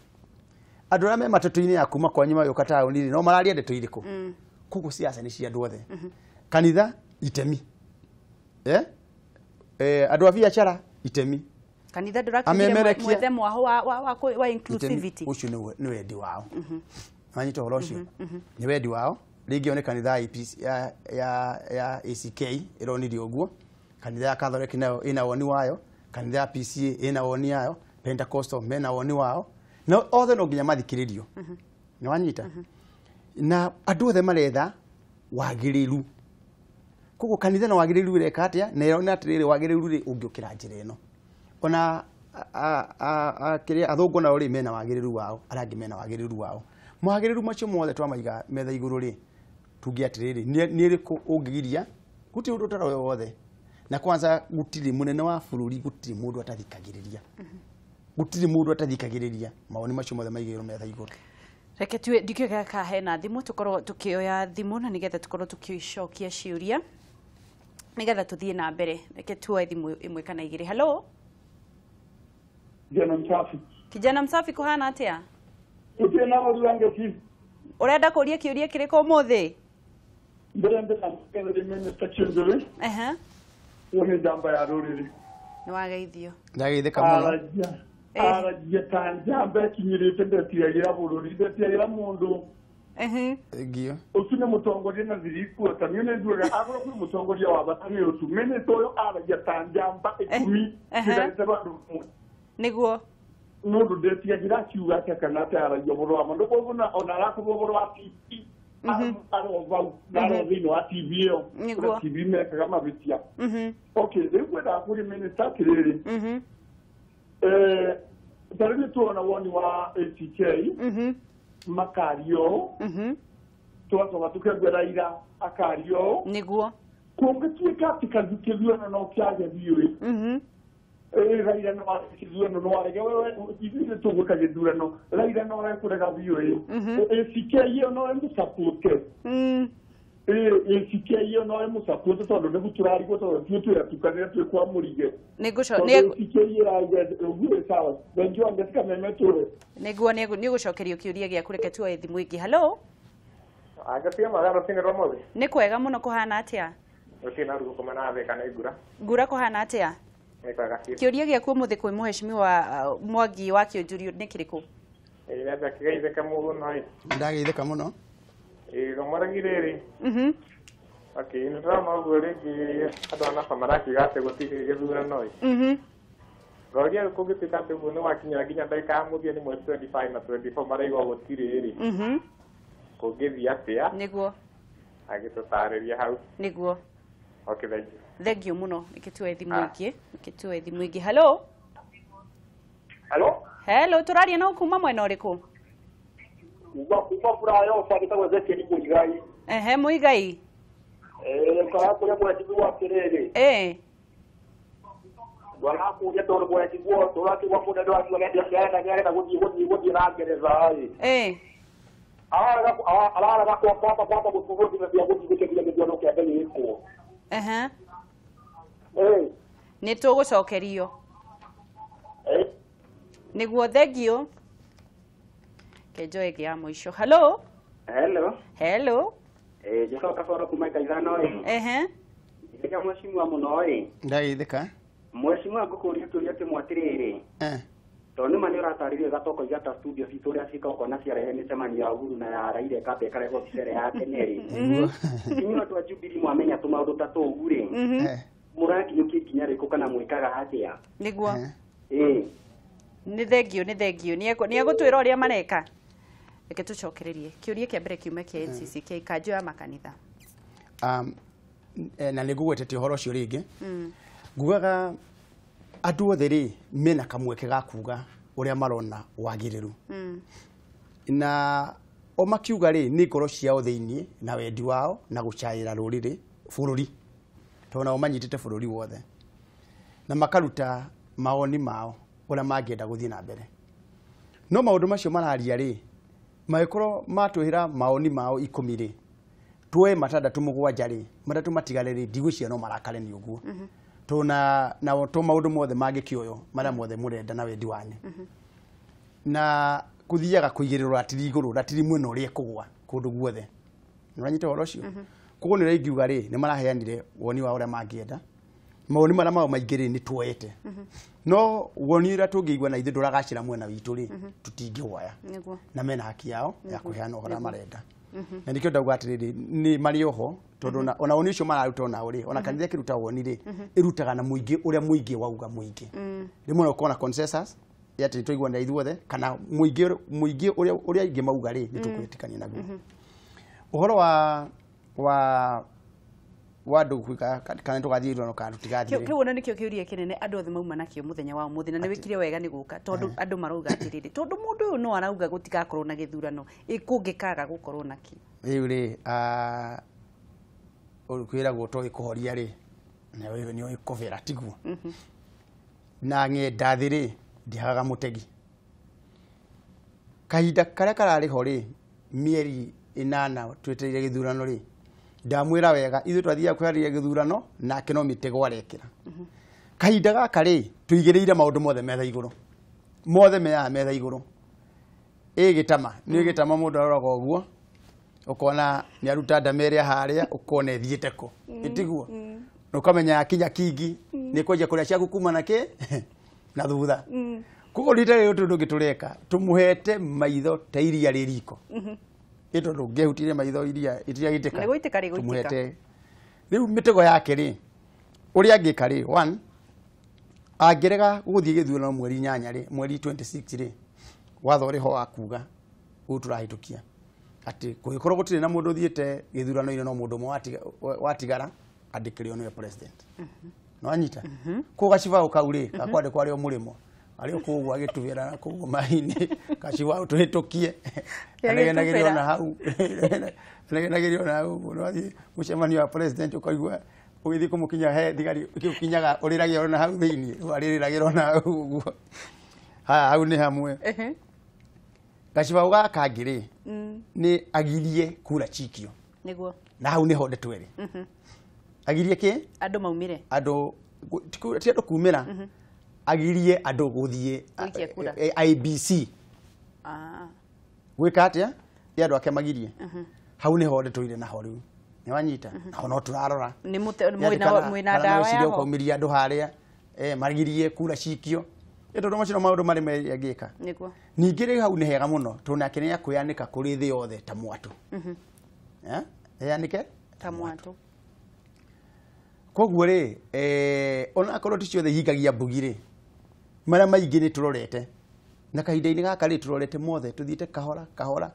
Andũ arĩa me matatũ-inĩ ya kuma kwanyu magĩũka taũni-rĩ no mararia ndeto irĩkũ? Koguo siasa nĩ cia andũ othe. Kanitha itemi. Andũ a biacara itemi. Kanitha ndũrakiugire mwethe mwaho wa inclusivity. Ũcio nĩ wendi wao. Wanyita ũhoro ũcio? Nĩ wendi wao. Rĩngĩ one kanitha ya ACK ĩronirie ũguo, kanitha ya Catholic nayo ĩna woni wayo, kanitha ya PCA ĩna woni yayo, Pentecostal mena woni wao, na othe no nginya mathikĩrĩrio. Nĩ wanyita? Na andũ othe maretha wagĩrĩru. Koguo kanitha na wagĩrĩru ĩreka atĩa? Na ĩrona atĩrĩrĩ, wagĩrĩru rĩ ũngĩũkĩra njĩra ĩno. Ona kĩrĩa athũngũ nao rĩ mena wagĩrĩru wao, arĩa angĩ mena wagĩrĩru wao. Mawagĩrĩru macio mothe twamaiga metha igũrũ rĩ, tuge atĩrĩrĩ, nĩ ĩrĩkũ ũngĩgiria? Gũtirĩ ũndũ ũtaroya wothe. Na kwanza gũtirĩ mũnene wa bũrũri, gũtirĩ mũndũ atathikagĩrĩria. Gũtirĩ mũndũ atathikagĩrĩria mawoni macio mothe maigĩrwo metha igũrũ. Reke tuwe ndikĩoya ka hena thimũ, tũkorwo tũkĩoya thimũ na nĩgetha tũkorwo tũkĩcokia ciũria nĩgetha tũthiĩ na mbere. Reke tuoe thimũ ĩmwe kana igĩrĩ. Hello. Kijana msafi. Kijana msafi, kuhana atĩa? Ũtĩ na ũru wange chief. Ũrenda kũria kĩũria kĩrĩkũ ũmũthĩ? Ndĩrenda kũria minister Kĩonjore. Ehe. Wone njamba ya rũrĩrĩ. Nĩ wageithio. Ndageithĩka mũno. Aragia ta njamba ĩkinyĩrĩte, ndetiagĩra bũrũri, ndetiagĩra mũndũ. Ehe. Thengio. Ũcio nĩ mũtongoria na thirikũ, ta niĩ nĩ njugaga akorwo kwĩ mũtongoria wa bata nĩ ũcio. Minister ũyũ aragia ta njamba ikũmi cigarĩte bandũ. Nĩguo. Nũndũ ndetiagĩra akiuga atĩa kana atĩa, aragia ũhoro wa ma. Ndũkuona ona arakorwo ũhoro wa TV, aro vau, na aro thĩinĩ wa TV ĩyo. Nĩguo. TV mekaga mahĩtia. Okay, rĩu ngwendaga kũria minister atĩrĩrĩ. Ta rĩu nĩtuona woni wa ACK makario, tũgacoka tũkaigua Raila akario. Nĩguo. Kũngĩtuĩka atĩ kĩthurano no kĩage biũ rĩ, Raila no arege kĩthurano, no arege wewe, ithuĩ nĩ tũgwĩka gĩthurano, Raila no arege kũrega biũ rĩ, ACK ĩyo no ĩmũcapote. ACK ĩyo no ĩmũcapote tondũ nĩguo tũrarigwo, tondũ ithuĩ twĩatukanĩre twĩ kwa Mũrige. Tondũ ACK ĩrauga ũguo ĩ sawa. Thengiũ Angeci Kameme tũre. Nĩguo, nĩũgũcokerio kĩũria gĩaku. Reke tuoe thimũ ĩngĩ. Hello. Angeci magana rũcinĩ rwa ũmũthĩ. Nĩ kwega mũno, kũhana atĩa? Rũcinĩ na rũgũkũ na thĩ kana ngura. Ngura kũhana atĩa? Nĩ kwega biũ. Kĩũria gĩaku ũmũthĩ kwĩ mũhecimiwa Mwangi wa Kĩonjũri nĩ kĩrĩkũ? Ĩĩ, kĩgeithĩka mũno ĩ. Ndageithĩka mũno. Ĩĩ, Mwangi rĩrĩ. Okay, nĩ ndĩrona ũguo rĩngĩ andũ a NAPA marakiuga atĩ gũtirĩ gĩthurano ĩ. Ngoria kũngĩtuĩka atĩ ũguo nĩ wakinyĩra nginya ndagĩka ya mũthia nĩ mweri 25 na 24 maraigua gũtirĩ rĩ. Kũngĩthiĩ atĩa? Nĩguo. Agĩtũtarĩria hau. Nĩguo. Okay, thank you. Thank you mũno. Reke tuoe thimũ ĩngĩ. Reke tuoe thimũ ĩngĩ. Hello. Hello. Hello, tũraria no kuma mwena ũrĩkũ? Kuma Furayo, bagĩtagwo Ezekiel Mũigai. Ehe, Mũigai. Kũrĩa mheshimiwa atĩrĩrĩ. Ndwarakũria tondũ mheshimiwa tũrakĩgua mũnene wakiuga nĩarenda gũthiĩ na Ngeretha ĩ. Ararega kwamba gũtũgũthithia gũthiĩ gũkĩria gĩthurano kĩambe gĩkwo. Ehe. Nĩ tũgũcokerio. Nĩguo, thengio. Kenjo ĩngĩ ya mũico. Hello. Hello. Hello. Njoka kaboro kuma ikaithano ĩ. Ehe. Ndĩka mheshimiwa mũno ĩ. Ndageithĩka. Mheshimiwa ngũkũria kĩũria kĩmwe atĩrĩrĩ. Tondũ nĩma nĩ ũratarĩria wega tokoiga ta studio citũ ũrĩa ciĩka ũkona ciarehe mĩcemanio ya Uhuru na ya Raila ĩkamba ĩkarehwo mbica ĩrĩa ya tene rĩ. Inyuĩ andũ a Jubilee mwamenya tũmaũndũ ta tũu rĩ, mũrakinyũkia ikinya rĩkũ kana mwĩkaga atĩa? Nĩguo. Nĩ thengio, nĩ thengio. Nĩ egũtwĩra ũrĩa mareka. Reke tũcokererie kĩũria kĩa mbere kiume kĩa NCC kĩa ikanjũ ya makanitha. Na nĩ ngũgwetete ũhoro ũcio rĩngĩ. Ngugaga andũ othe rĩ mena kamweke ga kuga ũrĩa marona wagĩrĩru. Na o makiuga rĩ nĩ ngoro ciao thĩinĩ na wendi wao na gũcaĩra rũrĩrĩ bũrũri, tondũ nao manyitĩte bũrũri wothe, na makaruta mawoni mao ũrĩa mangĩenda gũthiĩ na mbere. No maũndũ macio mararia rĩ mangĩkorwo matwĩra maoni mao 10 rĩ, tuoe 6 7 rĩ, 3 matigare rĩ, ndigwĩciria no marakare nĩ ũguo. Tondũ na to maũndũ mothe mangĩkĩoywo marĩa mothe mũrenda na wendi wanyu. Na kũthiaga kũigĩrĩrwo ratiri igũrũ, ratiri mwena ũrĩa ĩkũgwa kũndũ guothe. Nĩ ũranyita ũhoro ũcio? Koguo nĩ ũrĩa ingiuga rĩ, nĩ maraheanire woni wa ũrĩa mangĩenda. Mawoni marĩa mao maingĩ rĩ nĩ tuoete. No woni ũrĩa tũngĩigua na ithuĩ ndũragacĩra mwena witũ rĩ tũtingĩwoya. Na mena haki yao ya kũheana ũhoro marenda. Na nĩkĩo ndauga atĩrĩrĩ nĩ marĩ oho tondũ ona woni ũcio mararuta onao rĩ ona kanitha ĩkĩruta woni rĩ ĩrutaga na mũingĩ ũrĩa mũingĩ wauga mũingĩ. Rĩmwe no ũkorwo na consensus ya atĩ tũiguana ithuothe kana mũingĩ mũingĩ ũrĩa aingĩ mauga rĩ nĩ tũkwĩtĩkania naguo. Ũhoro wa andũ gwĩka kana tũgathiĩ ithurano kana tũtigathiĩ. Kĩu ona nĩkĩo kĩũria kĩnene andũ othe mauma nakĩo mũthenya wa ũmũthĩ na nĩ wĩkire wega nĩ gũka tondũ andũ marauga atĩrĩrĩ tondũ mũndũ ũyũ no arauga gũtigakorwo na gĩthurano ĩ kũngĩkaga gũkorwo nakĩo. Rĩu rĩ kwĩragwo toĩ kũhoria rĩ nĩ ũĩ kũbĩra tiguo. Na ng'enda thĩ rĩ ndĩhagaga mũtegi. Kahinda karĩa kararĩ ho rĩ mĩeri 8 twetereire gĩthurano rĩ ndamwĩra wega ithuĩ twathiaga kwĩharĩria gĩthurano nake no mĩtego arekĩra. Kahinda gaka rĩ tũigĩrĩire maũndũ mothe metha igũrũ. Mothe meaga metha igũrũ. Ĩ gĩtama nĩ gĩtama mũndũ aroraga ũguo ũkona nĩ aruta ndama ĩrĩa harĩa ũkona ĩthiĩte kũ. Ĩtiguo na ũkamenya yakinya kingi nĩ kwanjia kũrĩa ciaku kuma na kĩ na thutha. Koguo rita rĩrĩ tũndũ ũngĩ tũreka tũmũhete maitho ta iria rĩ riko. Ĩ tondũ ũngĩahutirie maitho iria itiagĩtĩka. Nĩ gũitĩka rĩgũitĩka. Tũmũhete rĩu mĩtego yake rĩ ũrĩa angĩka rĩ one angĩrega gũthiĩ gĩthurano mweri 8 rĩ mweri 26 rĩ watho ũrĩ ho wa kuga ũũ tũrahĩtũkia atĩ kũngĩkorwo gũtirĩ na mũndũ ũthiĩte gĩthurano-inĩ no mũndũ ũmwe watigara andĩkĩrĩo nĩwe president. No anyita koguo gacibaũ kau rĩ gakwandĩkwo arĩ o mũrĩmo arĩ o kũu agĩtubĩra na kũu maĩ-inĩ gacibaũ tũhĩtũkie anegenagĩrio na hau anegenagĩrio na hau ũguo wathiĩ mũcemanio wa president ũkaigua ũgĩthiĩ kũmũkinya he thigari ĩkĩũkinyaga ũrĩragĩrwo na hau thĩinĩ rĩu arĩrĩragĩrwo na hau ũguo. Haya hau nĩ hamwe. Gacibaũ gaka kangĩ rĩ nĩ agirie kura cikio. Nĩguo. Na hau nĩho ndeto ĩrĩ. Agirie kĩ? Andũ maumĩre. Andũ ti andũ kumĩra. Agirie andũ gũthiĩ IBC. Gwĩka atĩa? Nĩ andũ ake magirie. Hau nĩho ndeto ĩrĩ naho rĩu. Nĩ wanyita? Naho no tũrarora. Nĩ mwĩna ndawa yaho. Ũkaumĩria andũ harĩa magirie kura cikio. Ĩ tondũ macio no maũndũ marĩa angĩka. Nĩguo. Ningĩ rĩ hau nĩ hega mũno tondũ nake nĩ akwĩyanĩka kũrĩ thĩ yothe ta mwatũ. Eyanĩke ta mwatũ. Koguo rĩ ona akorwo ti ciothe ihingagia mbugi rĩ marĩa maingĩ nĩ tũrorete na kahinda-inĩ gaka rĩ tũrorete mothe tũthiĩte kahora kahora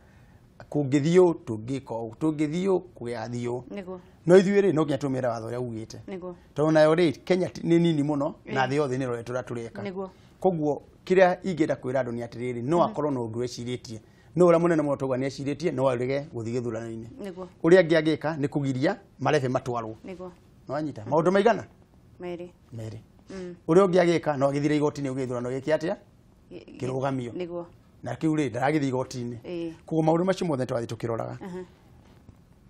kũngĩthiĩ ũũ tũngĩka ũũ tũngĩthiĩ ũũ kũgathiĩ ũũ. Nĩguo. No ithuĩ rĩ no nginya tũmĩre watho ũrĩa ugĩte. Nĩguo. Tondũ nayo rĩ Kenya nĩ nini mũno na thĩ yothe nĩ ĩrorete ũrĩa tũreka. Nĩguo. Koguo kĩrĩa ingĩenda kwĩra andũ nĩ atĩrĩrĩ no akorwo na ũndũ ecirĩtie no ũrĩa mũnene mũno tauga nĩ ecirĩtie no arege gũthiĩ gĩthurano-inĩ. Nĩguo. Ũrĩa angĩ angĩka nĩ kũgiria marebe matwarwo. Nĩguo. No anyita maũndũ maigana? Merĩ. Merĩ. Ũrĩa ũngĩ agĩka no agĩthire igoti-inĩ gĩthurano gĩkĩ atĩa? Kĩrũgamio. Nĩguo. Na kĩu rĩ ndaragĩthiĩ igoti-inĩ. Koguo maũndũ macio mothe twathiĩ tũkĩroraga.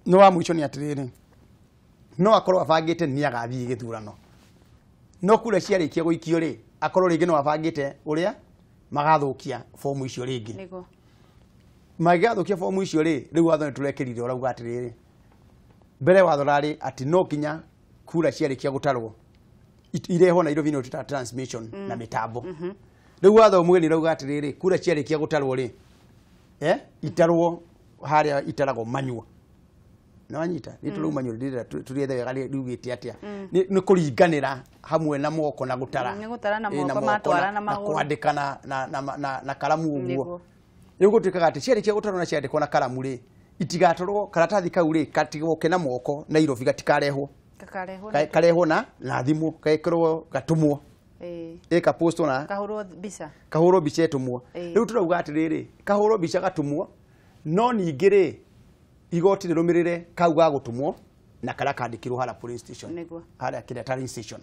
No wa mũico nĩ atĩrĩrĩ no akorwo abangĩte nĩ agathiĩ gĩthurano no kura ciarĩkia gũikio rĩ akorwo rĩngĩ no abangĩte ũrĩa magathũkia fomu icio rĩngĩ. Nĩguo. Mangĩgathũkia fomu icio rĩ rĩu watho nĩ tũrekĩrire ũrauga atĩrĩrĩ mbere watho rarĩ atĩ no nginya kura ciarĩkia gũtarwo irehwo Nairobi nĩ tũta transmission na mĩtambo. Rĩu watho mũgeni rauga atĩrĩrĩ kura ciarĩkia gũtarwo rĩ itarwo harĩa itaragwo manyua. No anyita nĩ tũrau manyua ndĩrenda tũrĩethe wega riugĩte atĩa nĩ kũringanĩra hamwe na moko na gũtara. Nĩ gũtara na moko matwara na magũrũ. Na kwandĩka na karamu ũguo. Rĩu gũtuĩkaga atĩ ciarĩkia gũtarwo na ciandĩkwo na karamu rĩ itigatorwo karatathi kau rĩ gatigoke na moko Nairobi gatikarehwo. Karehwo na thimũ gekĩrwo gatũmwo. Ĩka postwo na kahũrwo mbica. Kahũrwo mbica ĩtũmwo. Rĩu tũrauga atĩrĩrĩ kahũrwo mbica gatũmwo no ningĩ rĩ igoti rĩrũmĩrĩre kau ga gũtũmwo na karĩa kandĩkirwo harĩa police station. Nĩguo. Harĩa kĩrĩa tallying station.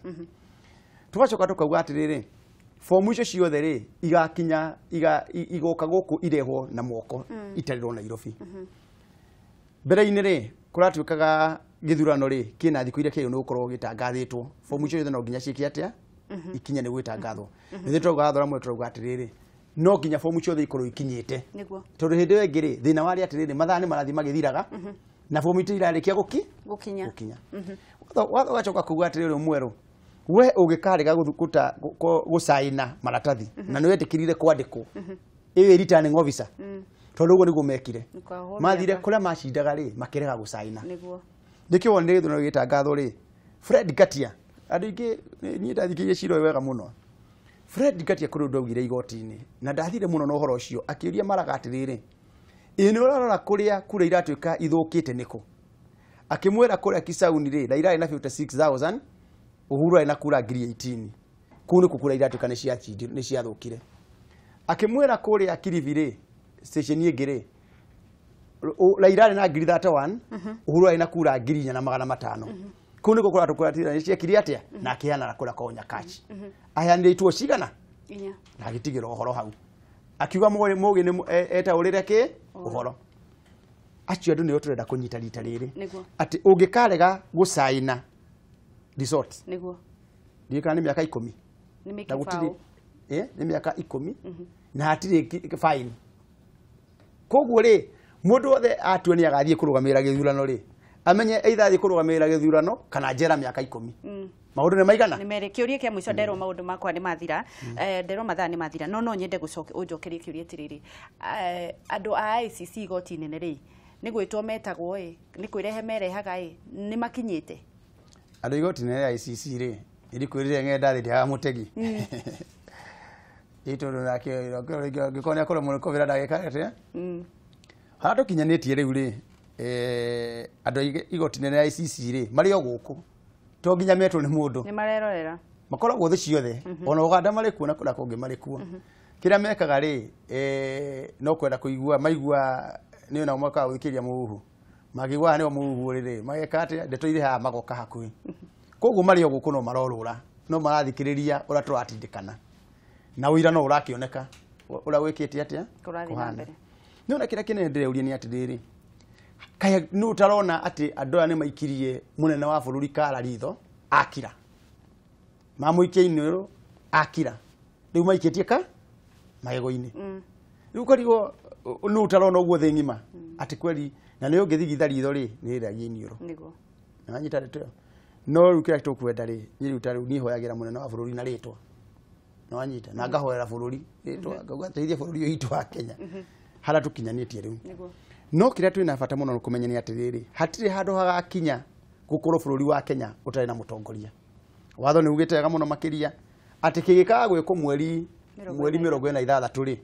Tũgacoka tũkauga atĩrĩrĩ fomu icio ciothe rĩ igakinya igoka gũkũ irehwo na moko itarĩrwo Nairobi. Mbere-inĩ rĩ kũratuĩkaga gĩthurano rĩ kĩna thikũ iria kĩagĩrĩirwo nĩ gũkorwo gĩtangathĩtwo fomu icio ciothe no nginya ciĩke atĩa ikinye nĩ gwĩtangathwo. Nĩ tũrauga watho ũrĩa tũrauga atĩrĩrĩ no nginya fomu ciothe ikorwo ikinyĩte. Nĩguo. Tondũ hĩndĩ ĩyo ĩngĩ rĩ thĩna warĩ atĩrĩrĩ mathaa nĩ marathiĩ magĩthiraga na fomu itirarĩkia gũkinya. Watho ũgacoka kuuga atĩrĩrĩ mwerũ We ũngĩkarega gũcaina maratathi na nĩ wetĩkĩrire kwandĩkwo ĩyo returning officer tondũ ũguo nĩguo mekire. Mathire kũrĩa macindaga rĩ makĩrega gũcaina. Nĩguo. Nĩkĩo wonire gĩthurano gĩgĩtangathwo rĩ Fred Ngatia andũ aingĩ niĩ ndathikĩrĩirie cira ũyũ wega mũno. Fred Ngatia kũrĩ ũndũ augire igoti-inĩ na ndathire mũno na ũhoro ũcio akĩũria Maraga atĩrĩrĩ ĩ nĩ ũrarora kũrĩa kura iratuĩka ithũkĩte nĩkũ. Akĩmwĩra kũrĩa Kisauni rĩ Raila arĩ na 56,000 Uhuru arĩ na kura 18,000 kũu nĩkuo kura iratuĩka nĩ ciathũkire. Akĩmwĩra kũrĩa Kilifi rĩ station ĩngĩ rĩ Raila arĩ na 31,000 Uhuru arĩ na kura 4,500 kũu nĩkuo kũratũkũra nĩ ciekire atĩa na akĩheana kũrĩa kwa Nyakach. Aheanire ituo cigana inya na agĩtigĩra ũhoro hau akiuga mũgĩ nĩ etaũrĩre kĩ ũhoro. Acio andũ nĩo tũrenda kũnyita rita rĩrĩ atĩ ũngĩkarega gũcaina resort nĩguo ndiũĩ kana nĩ mĩaka 10 nĩ mĩkĩbaũ nĩ mĩaka 10 na hatirĩ fine. Koguo rĩ mũndũ wothe atue nĩ agathiĩ kũrũgamĩrĩra gĩthurano rĩ amenye either athiĩ kũrũgamĩrĩra gĩthurano kana njera mĩaka 10. Maũndũ nĩ maigana nĩ merĩ. Kĩũria kĩa mũico nderwo maũndũ makwa nĩ mathira nderwo mathaa nĩ mathira no nyende gũcoka ũnjokerie kĩũria atĩrĩrĩ andũ a ICC igoti inene rĩ nĩ gwĩtwo metagwo ĩ nĩ kwĩrehe merehaga ĩ nĩ makinyĩte andũ igoti inene rĩa ICC rĩ irikwĩrire ng'enda thĩ ndiaga mũtegi ĩ tondũ nake ngĩkorwo nĩ akorwo mũno kũbĩra ndagĩka atĩa harĩa tũkinyanĩtie rĩu rĩ andũ a igoti inene rĩa ICC rĩ marĩ o gũkũ to nginya metwo nĩ mũndũ nĩ marerorera makoragwo thĩ ciothe ona Uganda marĩ kuo na kũrĩa kũngĩ marĩ kuo. Kĩrĩa mekaga rĩ no kwenda kũigua maigua nĩ nao mokaga gũthikĩrĩria mũhuhu mangĩigua nĩo mũhuhu rĩ mageka atĩa ndeto irĩ haha magoka hakuhĩ. Koguo marĩ o gũkũ no marorũra no marathikĩrĩria ũrĩa tũratindĩkana na ũira no ũrakĩoneka ũrĩa wĩkĩte atĩa kũrathiĩ. Nĩ ona kĩrĩa kĩnene ndĩreuria nĩ atĩrĩrĩ kaya nĩ ũtarona atĩ andũ aya nĩ maikirie mũnene wa bũrũri kara ritho akira mamũikia iniũrũ akira rĩu maikĩtie ka magego-inĩ rĩu ũkarigwo nĩ ũtarona ũguo thĩ ng'ima atĩ kweli na nĩ ũngĩthigitha ritho rĩ nĩ rĩragia iniũrũ. Nĩguo. Nĩwanyita ndeto ĩyo. No rĩu kĩrĩa tũkwenda rĩ niĩ rĩu ta rĩu niĩ hoyagĩra mũnene wa bũrũri na rĩtwa nĩwanyita na ngahoera bũrũri rĩtwa ngauga teithia bũrũri ũyũ witũ wa Kenya harĩa tũkinyanĩtie rĩu. No kĩrĩa twĩna bata mũno kũmenya nĩ atĩrĩrĩ hatirĩ handũ hagakinya gũkorwo bũrũri wa Kenya ũtarĩ na mũtongoria. Watho nĩ ugĩte wega mũno makĩria atĩ kĩgĩkaga gwĩkwo mweri 46 rĩ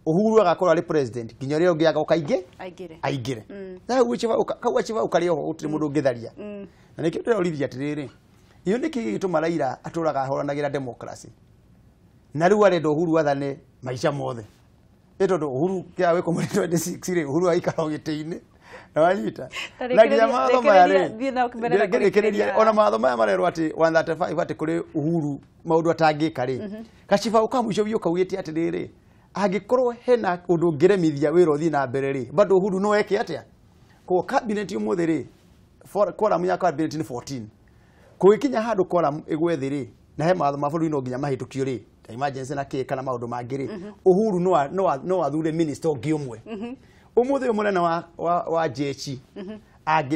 Uhuru agakorwo arĩ president nginya ũrĩa ũngĩ agoka aingĩre. Kau gacibaũ karĩ oho gũtirĩ mũndũ ũngĩtharia. Na nĩkĩo ndĩrorithia atĩrĩrĩ iyo nĩkĩ gĩgĩtũma Raila atũraga ahũranagĩra democracy na rĩu arenda Uhuru athane maica mothe ĩ tondũ Uhuru kĩa wĩkwo mweri 26 rĩ Uhuru aikara o gĩtĩ-inĩ na wanyita na nginya mawatho maya rĩ ona mawatho maya marerwo atĩ 135 atĩ kũrĩ Uhuru maũndũ atangĩka rĩ gacibaũ ka mũico biũ kaugĩte atĩrĩrĩ angĩkorwo hena ũndũ ũngĩremithia wĩra ũthiĩ na mbere rĩ bado Uhuru no eke atĩa. Koguo cabinet ũmũthĩ rĩ quorum ya cabinet nĩ 14 kũgĩkinya handũ quorum ĩgwe thĩ rĩ na he mawatho ma bũrũri no nginya mahĩtũkio rĩ ta emergency na kĩ kana maũndũ mangĩ rĩ Uhuru no athure minister ũngĩ ũmwe. Ũmũthĩ ũyũ mũnene wa jeshi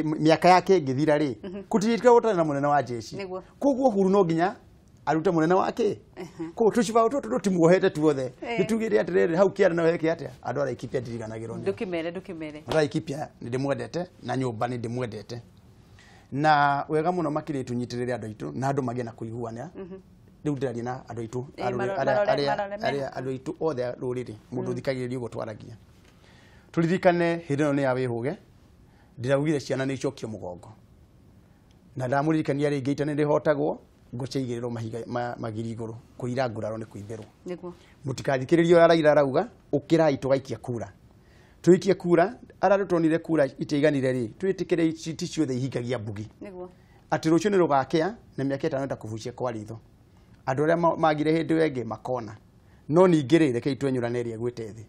mĩaka yake ĩngĩthira rĩ gũtirĩ gũtarĩ na mũnene wa jeshi. Koguo Uhuru no nginya arute mũnene wake. Koguo tũcibaũ tũtũ tũtimuohete tuothe nĩtugĩre atĩrĩrĩ hau kĩara no heke atĩa andũ a Laikipia ndiriganagĩrwo nĩo. Ndũkĩmere andũ a Laikipia nĩ ndĩmwendete na nyũmba nĩ ndĩmwendete na wega mũno makĩria tũnyitĩrĩre andũ aitũ na andũ magĩe na kũiguana. Rĩu ndĩraria na andũ aitũ arĩa andũ aitũ othe a rũrĩrĩ mũndũ ũthikagĩrĩria ũguo twaragia. Tũririkane hĩndĩ ĩno nĩ ya wĩhũge ndĩraugire ciana nĩ icokio mũgongo na ndamũririkania rĩngĩ ita nĩ rĩhotagwo ngũce igĩrĩrwo mahiga magiri igũrũ kũira nguraro nĩ kũimbĩrwo. Nĩguo. Mũtikathikĩrĩrie ũrĩa Raila arauga ũkĩrai tũgaikia kura tũikie kura arĩa tũtonire kura itiaiganire rĩ twĩtĩkĩre ti ciothe ihingagia mbugi. Nĩguo. Atĩ rũciũ nĩ rũgakĩa na mĩaka 5 ta kũbucia kwa ritho andũ arĩa magire hĩndĩ ĩyo ĩngĩ makona no ningĩ rĩ rekei twenyũrane ĩrĩa ĩgwĩte thĩ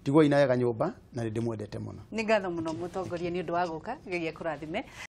tigwo ina wega nyũmba na nĩ ndĩmwendete mũno. Nĩ ngatho mũno mũtongoria nĩ ũndũ wa gũka Ngai akũrathime.